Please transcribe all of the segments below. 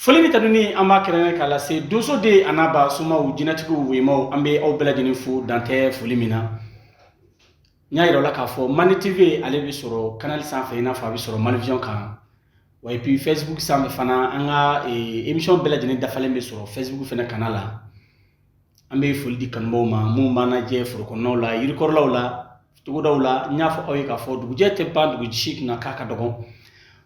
Foli ni tanuni an b'a kɛrɛnkɛrɛn k'a lase donso den a n'a ba somaw jinɛtigiw woyemaw, an bɛ aw bɛɛ lajɛlen fo dantɛ foli min na. N y'a yira aw la k'a fɔ Mande TV ale bɛ sɔrɔ canal sanfɛ, i n'a fɔ a bɛ sɔrɔ Malivision kan wa. Et puis Facebook sanfɛ fana, an ka émission bɛɛ lajɛlen dafalen bɛ sɔrɔ Facebook fana kana la. An bɛ foli di kanubaw ma minnu b'an lajɛ forokɔnɔnaw la, yirikɔrɔlaw la, togodaw la. N y'a fɔ aw ye k'a fɔ dugujɛ tɛ ban dugu si kunna k'a ka dɔgɔn.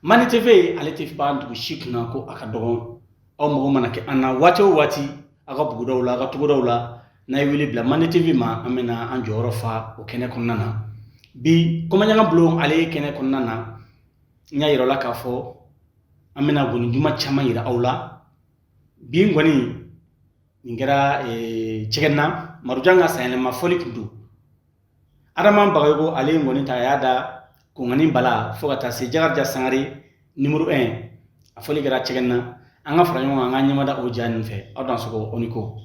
Mande TV ale tɛ ban dugu si kunna ko a ka dɔgɔn. Aw mago mana kɛ an na waati o waati, aw ka bugudaw la, aw ka togodaw la, n'a ye wele bila Mande TV ma, an bɛna an jɔyɔrɔ fa o kɛnɛ kɔnɔna na. Bi Komaɲagan bulon ale ye kɛnɛ kɔnɔna na, n y'a yira aw la k'a fɔ an bɛna gɔni duman caman yira aw la. Bi ngɔni nin kɛra Cɛgɛna Marujan ka sanyɛlɛma fɔli tun don. Adama Bagayogo ale ye ngɔni ta, a y'a da Kongani Bala fo ka taa se Jakarija Sangare numéro 1. A fɔli kɛra Cɛgɛna. An ka fara ɲɔgɔn kan, an ka ɲɛmada o ja nin fɛ. Aw dansogo, aw ni ko.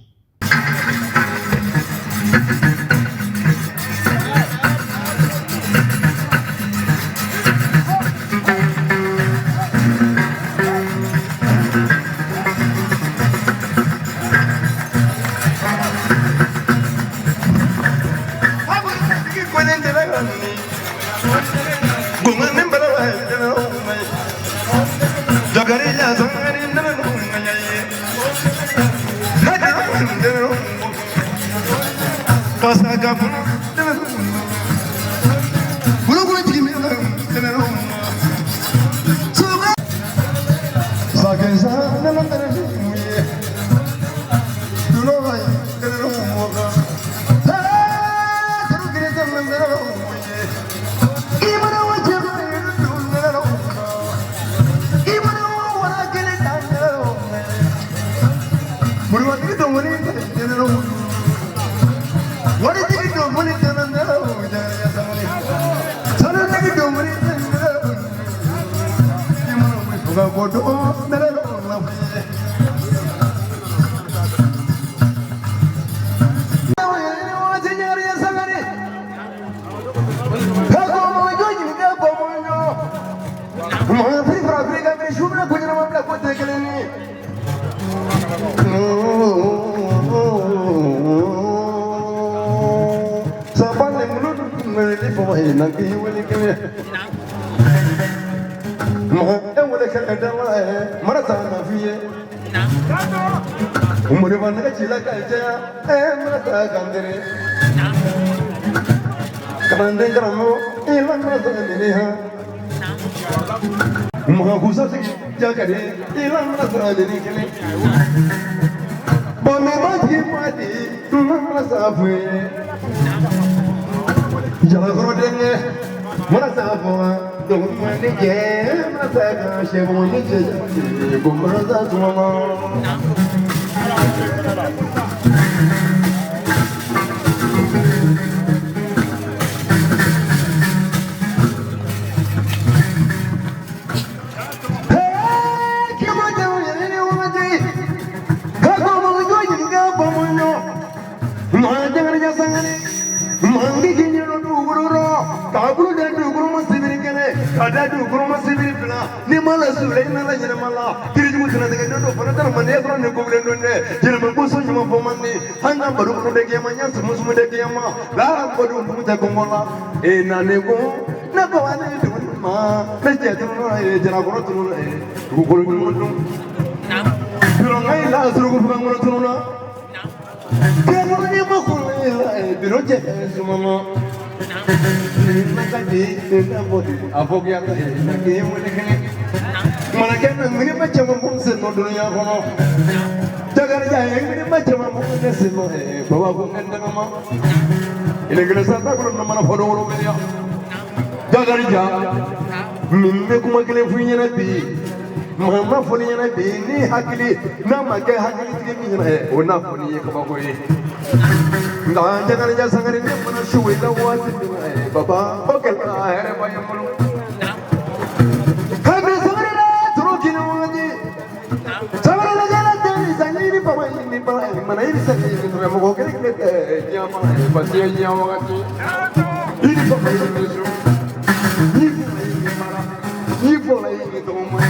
Ni fɔlɔ ye ni tɔgɔma ye,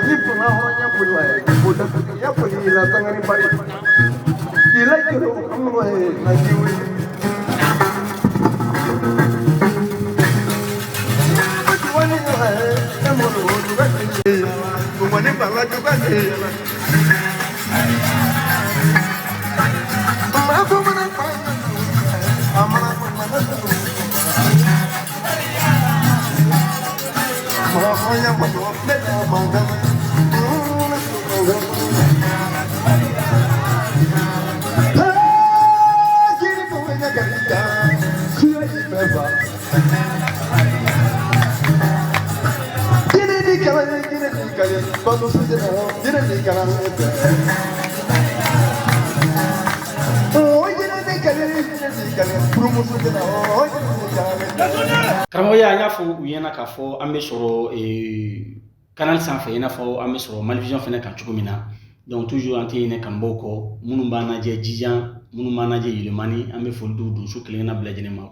ni fɔlɔ hɔrɔnya. Karamɔgɔya, an y'a fɔ u ɲɛna k'a fɔ an bɛ sɔrɔ canal sanfɛ, i n'a fɔ an bɛ sɔrɔ Malivision fɛnɛ kan cogo min na. Donc toujours an tɛ ɲinɛ kanbaw kɔ, minnu b'an lajɛ Jijan, minnu b'an lajɛ Yilimani, an bɛ foli d'u donso kelen kelenna bɛɛ lajɛlen ma.